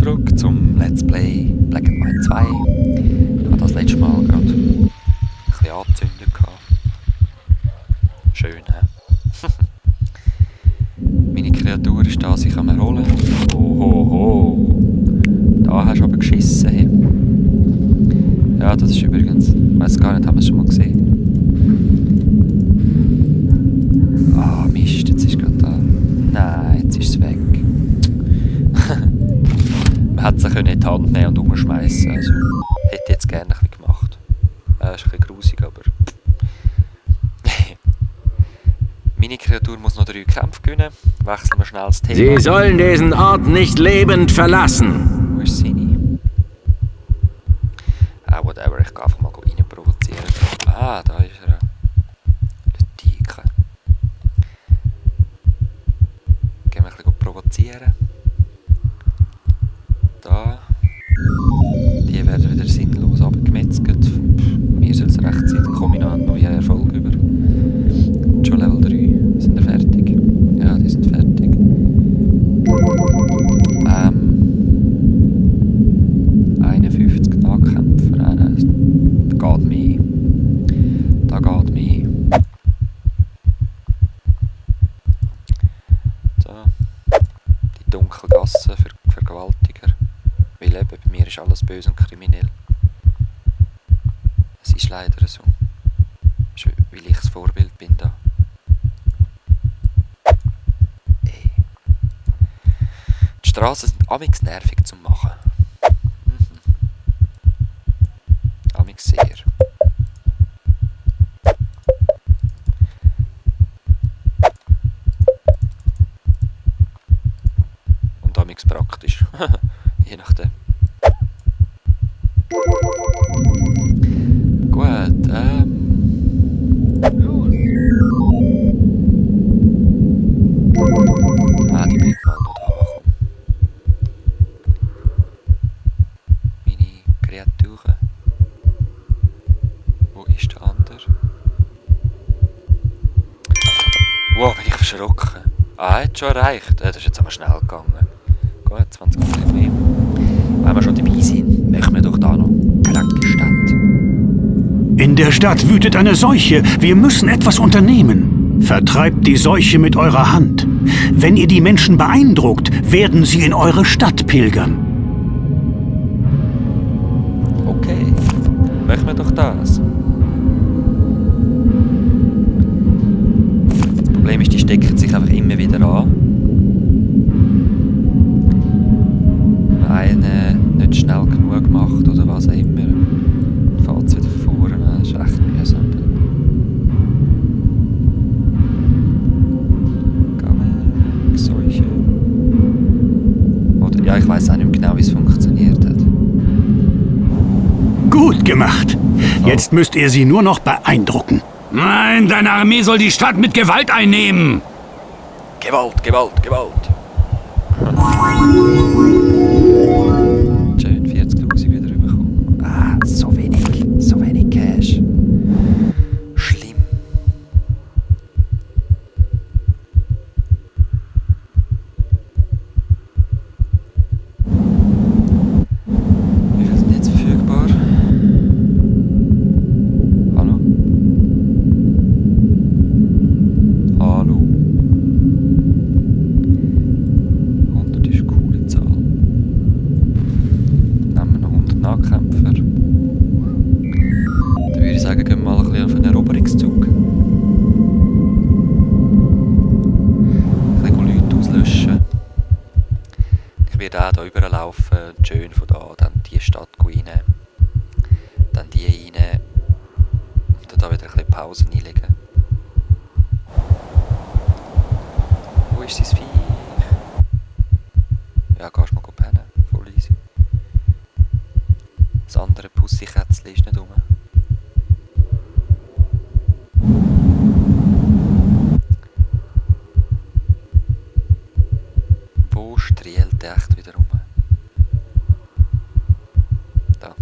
zurück zum Let's Play Black and White 2. Ich habe das letzte Mal gerade ein bisschen angezündet. Schön, hä? Meine Kreatur ist da, sich am Erholen. Ho. Da hast du aber geschissen. Hey. Ja, das ist übrigens... Ich weiss gar nicht, haben wir es schon mal gesehen? Ah, Mist, jetzt ist gerade da. Nein, jetzt ist es weg. Man hätte es in die Hand nehmen und umschmeißen. Also, hätte ich jetzt gerne ein bisschen gemacht. Ist ein bisschen grusig, aber... Meine Kreatur muss noch 3 Kämpfe gewinnen. Wechseln wir schnell das Thema. Sie sollen diesen Ort nicht lebend verlassen. Wo ist seine? Whatever, ich gehe einfach mal rein provozieren. Ah, da ist er. Der Tiger. Gehen wir ein bisschen provozieren. Da. Die werden wieder sinnlos abgemetzelt. Mir soll es recht sein, dann komme ich noch einen neuen Erfolg über. Schon Level 3. Sind wir fertig? Ja, die sind fertig. 51 Nahkämpfer. Nein, da geht mehr. Da geht mehr. So. Die Dunkelgasse für Vergewaltiger. Weil eben bei mir ist alles böse und kriminell. Es ist leider so. Weil ich das Vorbild bin da. Die Straßen sind amix nervig zu machen. Amix sehr. Und amix praktisch. Je nachdem. Gut, die bleibt mal noch da. Komm. Meine Kreaturen. Wo ist der andere? Wow, bin ich verschrocken. Hat schon erreicht. Das ist jetzt aber schnell gegangen. Gut, 20 Minuten mehr. Wenn wir schon dabei sind, möchten wir doch da noch Kranke Stadt. In der Stadt wütet eine Seuche. Wir müssen etwas unternehmen. Vertreibt die Seuche mit eurer Hand. Wenn ihr die Menschen beeindruckt, werden sie in eure Stadt pilgern. Okay, machen wir doch das. Das Problem ist, die stecken sich einfach immer wieder an. Eine nicht schnell genug gemacht oder was auch immer. Fährt es wieder vorne, das ist echt mühsam. Seuche. Oder ja, ich weiß auch nicht mehr genau, wie es funktioniert hat. Gut gemacht. Jetzt müsst ihr sie nur noch beeindrucken. Nein, deine Armee soll die Stadt mit Gewalt einnehmen. Gewalt. Schön, 40'000 wieder bekommen. Ah, so wenig Cash. Schlimm. Wie viel sind jetzt verfügbar? Hallo? 100 ist eine coole Zahl. Nehmen wir noch 100 Nahkämpfer. Dann würde ich sagen, gehen wir mal ein bisschen auf einen Eroberungszug. Ein bisschen Leute auslöschen. Ich werde auch hier rüberlaufen und schön von da dann die Stadt reinnehmen. Dann die rein. Und dann da wieder ein bisschen Pause einlegen. Wo ist sein Viech? Ja, gehst du mal pennen. Voll easy. Das andere Pussykätzchen ist nicht rum. Wo strielt der echt wieder rum? Da.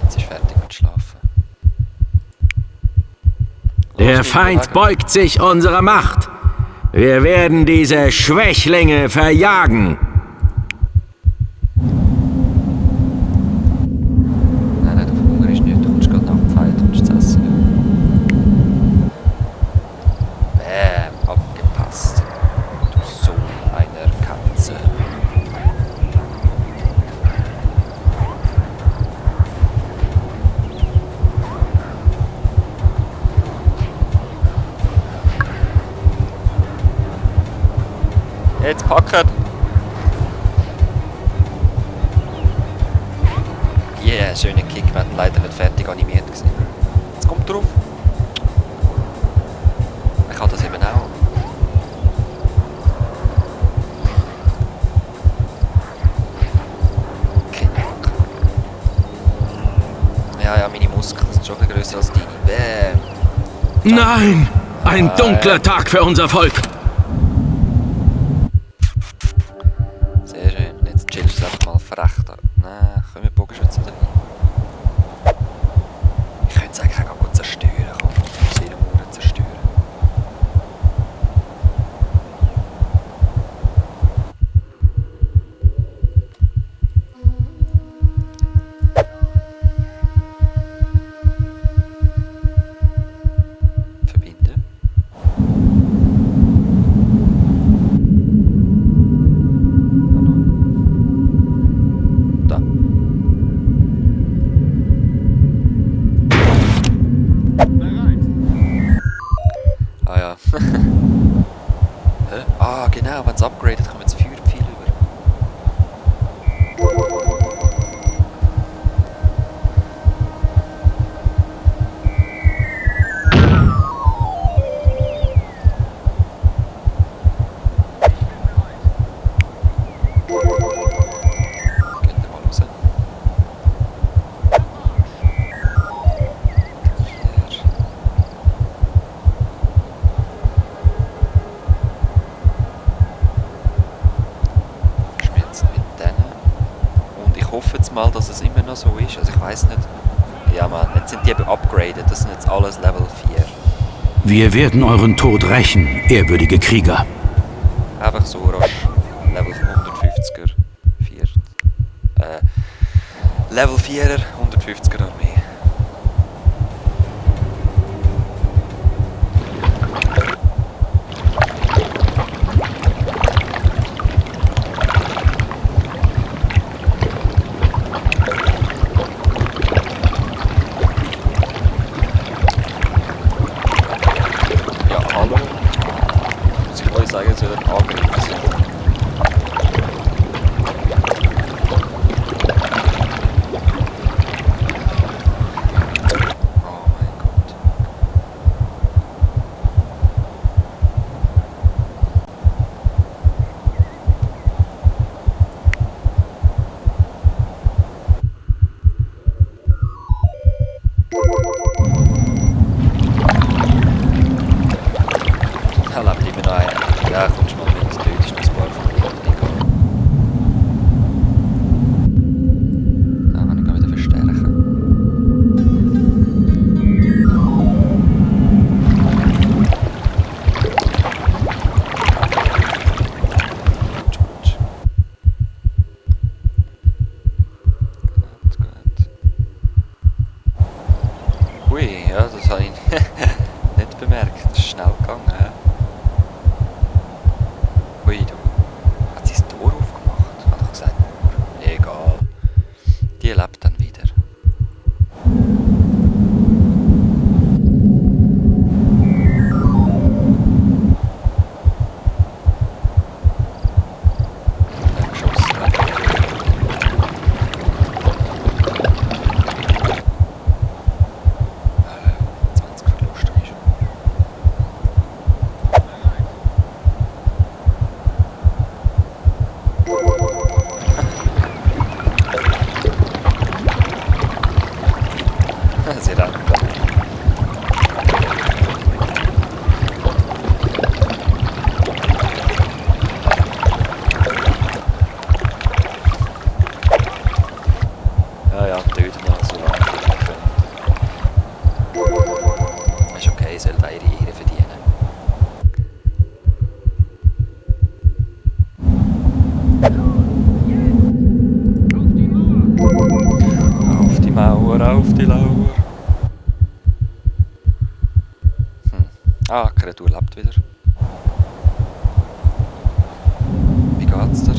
Jetzt ist fertig mit Schlafen. Der Feind beugt sich unserer Macht. Wir werden diese Schwächlinge verjagen. Nein, nein, der Hunger ist nicht. Du kommst gerade nach dem Fight und zu essen. Bäm, abgepasst. Du Sohn einer Katze. Jetzt packen! Yeah, schöner Kick, wir hatten leider nicht fertig animiert gewesen. Jetzt kommt drauf. Ich kann das eben auch. Kick. Ja, meine Muskeln sind schon ein bisschen grösser als deine. Bäm! Nein! Ein dunkler Tag für unser Volk! Sehr schön. Jetzt chillst du einfach mal verrecht. Nein, können wir Bogenschützen rein? Ich könnte es eigentlich auch gut zerstören. Komm, ich muss ihre Mauern zerstören. Verbinden. Da. Ah ja. Hä? Ah, genau, wenn es upgradet, kommen jetzt Feuerpfeile über. Gehen wir mal raus. Hier. Verschmelzen mit denen. Und ich hoffe jetzt mal, dass es immer noch so ist. Also ich weiß nicht. Ja Mann, jetzt sind die eben upgraded. Das sind jetzt alles Level 4. Wir werden euren Tod rächen, ehrwürdige Krieger. Einfach so rasch. Level 150er. Level 4er, 150er Armee. Ja, hallo. Muss ich euch sagen, es wird angegriffen sein. Oh mein Gott. Da lebt immer noch einer. Ja, kommst mal mit, tötest noch ein paar von mir. Egal. Da kann ich ihn wieder verstärken. Gut. Ui, ja, das habe ich nicht bemerkt. Das ist schnell gegangen. Hä? Ui, du. Hat sie das Tor aufgemacht? Hat doch gesagt, egal. Die lebt dann wieder. Der geschossen. 20 Verlust habe ich schon. Sie rennt da. Ja, ja, töten noch so lange. Ist okay, soll da ihre Mauer auf die Lauer. Ah, die Kreatur lebt wieder. Wie geht's dir?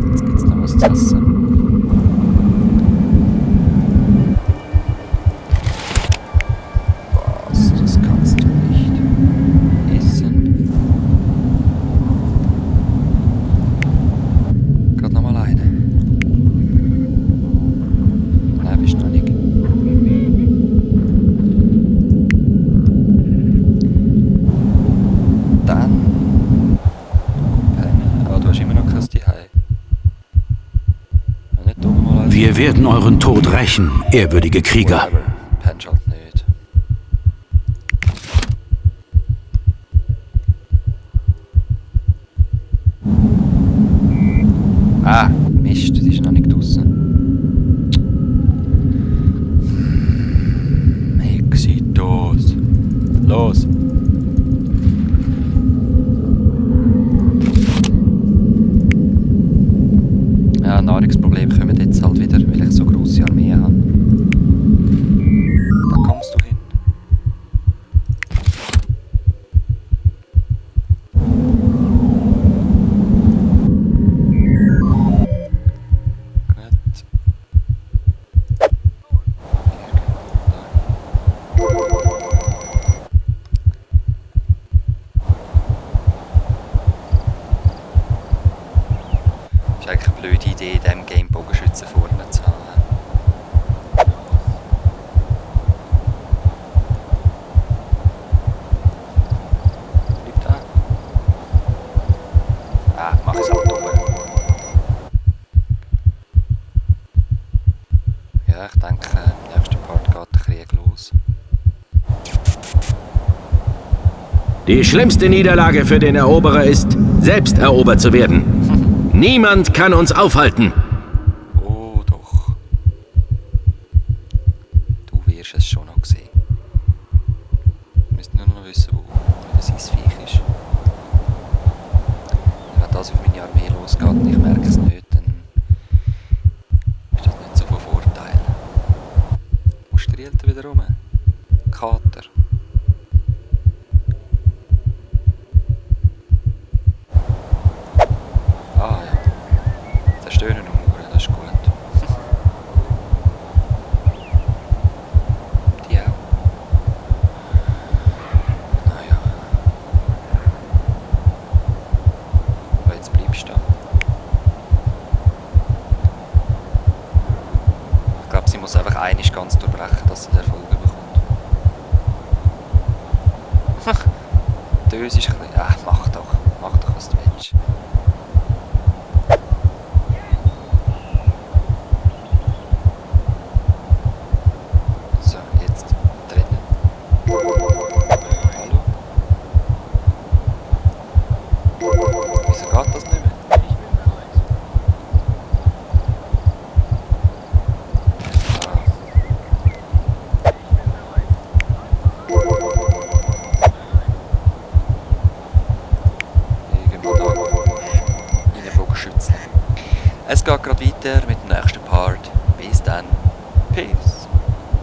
Jetzt gibt's noch was zu essen. Was? Das kannst du nicht essen. Gerade noch mal eine. Nein, bist du noch nicht. Dann. Ah, du hast immer noch kein Zuhause. Nicht dumm mal. Wir werden euren Tod rächen, ehrwürdige Krieger. Whatever. Pennst halt nicht. Ah, Mist, die ist noch nicht draussen. Exitos. Los. Ja, Nahrungsprobleme kommen jetzt halt wieder, weil ich so grosse Armee habe. Da kommst du hin. Gut. Ist eigentlich eine blöde Idee, in diesem Game Bogenschützen vorne zu haben. Bleib da. Ah, mach es halt oben. Ja, ich denke, im nächsten Part geht der Krieg los. Die schlimmste Niederlage für den Eroberer ist, selbst erobert zu werden. Niemand kann uns aufhalten. Oh doch. Du wirst es schon noch sehen. Wir müssen nur noch wissen, wo das Eisviech ist. Wenn das auf meine Armee losgeht und ich merke es nicht, dann ist das nicht so von Vorteil. Wo strielt er wieder rum? Kater. Ah ja. Zerstören und Mauern, das ist gut. Die auch. Naja. Aber jetzt bleibst du da. Ich glaube, sie muss einfach einig ganz durchbrechen, dass sie den Erfolg bekommt. Dös ist ein bisschen... Ja, mach doch, was du willst. So, jetzt drinnen. Hallo? Wieso geht das nicht mehr? Irgendwo da. In Bogenschützen. Es geht gerade weiter mit dem nächsten Part. Bis dann. Peace.